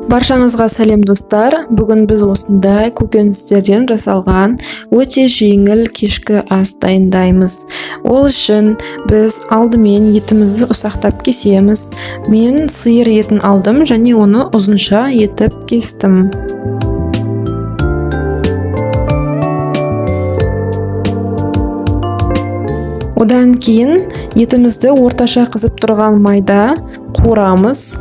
Баршаңызға сәлем, достар! Бүгін біз осындай көкөністерден жасалған өте жеңіл кешкі ас дайындаймыз. Ол үшін біз алдымен етімізді ұсақтап кесеміз. Мен сиыр етін алдым және оны ұзынша етіп кестім. Одан кейін етімізді орташа қызып тұрған майда қуырамыз.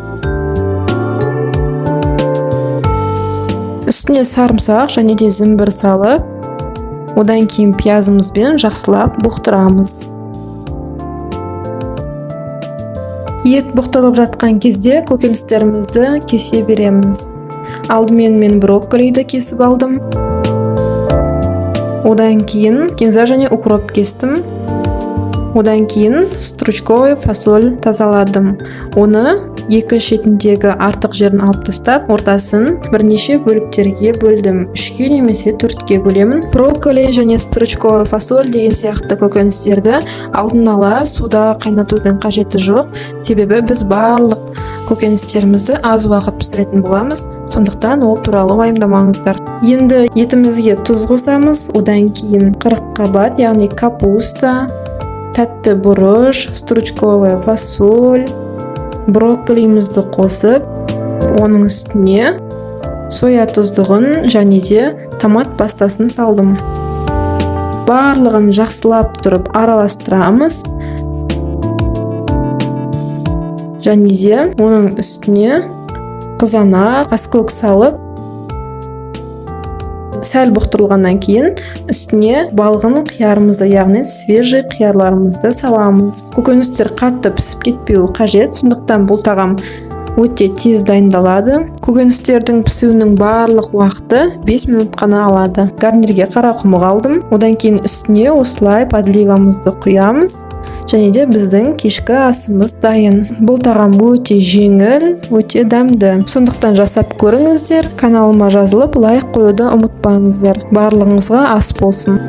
Үстіне сарымсақ және де зімбір салып, одан кейін пиязымызбен жақсылап бұқтырамыз. Ет бұқтырылып жатқан кезде көкөністерімізді кесе береміз. Алдымен мен брокколиді кесіп алдым. Одан кейін кинза және укроп кестім. Одан кейін стручковый фасоль тазаладым. Оны екі шетіндегі артық жерін алып тастап, ортасын бірнеше бөліктерге бөлдім. 3-ке немесе 4-ке бөлемін. Брокколи және стручковый фасоль деген сияқты көкөністерді алдын ала суда қайнатудың қажеті жоқ, себебі біз барлық көкөністерімізді аз уақыт пісіретін боламыз, сондықтан ол туралы уайымдамаңыздар. Енді етімізге тұз қосамыз, одан кейін қырыққабат, яғни капуста, тәтті бұрыш, стручковая фасоль, брокколимізді қосып, оның үстіне соя тұздығын және де томат пастасын салдым. Барлығын жақсылап тұрып араластырамыз. Және де оның үстіне қызанақ, аскөк салып, сәл бұқтырылғаннан кейін үстіне балғын қиярымызды, яғни свежий қиярларымызды саламыз. Көкөністер қатты пісіп кетпеуі қажет, сондықтан бұл тағам өте тез дайындалады. Көкөністердің пісуінің барлық уақыты 5 минут қана алады. Гарнирге қарақұмық алдым. Одан кейін үстіне осылай подливамызды құямыз. Және де біздің кешкі асымыз дайын. Бұл тағам өте жеңіл, өте дәмді. Сондықтан жасап көріңіздер. Каналыма жазылып, лайк қоюды ұмытпаңыздар. Барлығыңызға ас болсын.